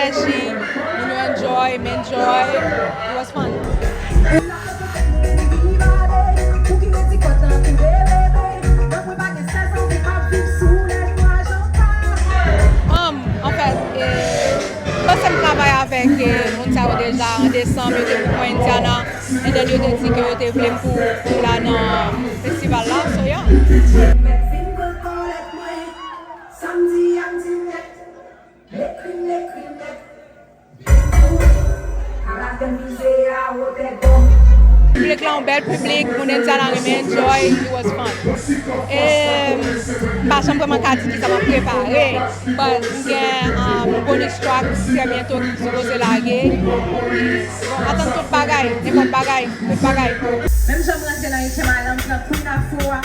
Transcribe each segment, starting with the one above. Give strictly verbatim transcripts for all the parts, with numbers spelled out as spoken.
Energy, moun yo enjoy, m enjoy. It was fun. Um, anfèt, e, paske m travay avèk, e, moun sa yo deja an desanm, yo te vin mwen Indiana, and then yo te di ke yo te vle m pou, pou la nan festival la, so yeah. Piblik la yon bèl piblik, moun Indiana renmen enjoy, it was fun. E, m pa janm vrèman ka di kisa m ap prepare, but m gen, um, bonus track trè byento ki sipoze lage. Bon, atann tout bagay, nenpòt bagay, tout bagay. Menm jan m rantre nan H M I lan, m pran Queen Afro a.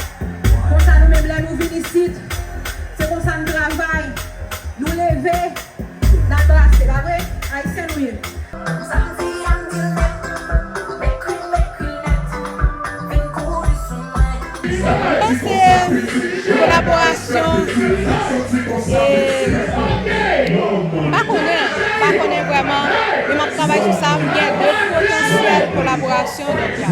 Konsa nou menm lè nou vin isit, se konsa n travay, nou leve, n al brase, pa vre? Ayisyen nou ye. Panse kolaborasyon, e, m pa konnen, m pa konnen vrèman, men m ap travay sou sa, m gen de potansyèl kolaborasyon, donk, ya.